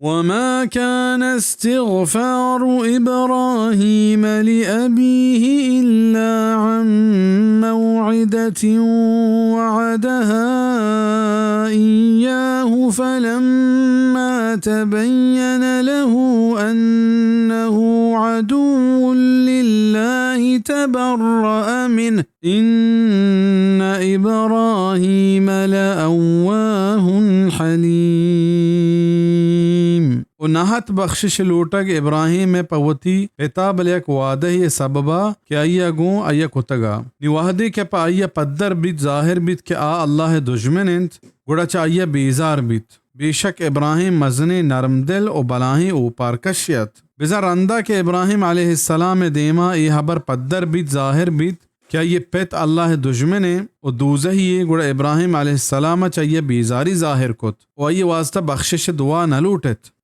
وما كان استغفار إبراهيم لأبيه إلا عن موعدة وعدها إياه فلما تبين له أنه عدو لله تبرأ منه إن إبراهيم لأواه حليم۔ و نہ ات بخشش لوٹگ ابراہیم ء پہ وتی پت ء، بلے یک وعدہ ء سبب ء کہ آئی ء گوں آئی ء کتگ ء۔ نی وہدے کہ پہ آئی ء پدر بیت، ظاہر بیت کہ آ اللہ ء دژمن انت، گڑا چہ آئی ء بیزار بیت۔ بے شک ابراہیم مزنیں نرم دل و بلاہیں اوپار کشے ات۔ بزاں رندا کہ ابراہیم علیہ السلام ء دیما اے ہبر پدر بیت، ظاہر بیت کہ آئی ء پت اللہ ء دژمن ء و دوزہی ء، گڑا ابراہیم علیہ السلام ء چہ آئی ء بیزاری ظاہر کت و آئی ء واسطہ بخشش ء دعا نہ لوٹت۔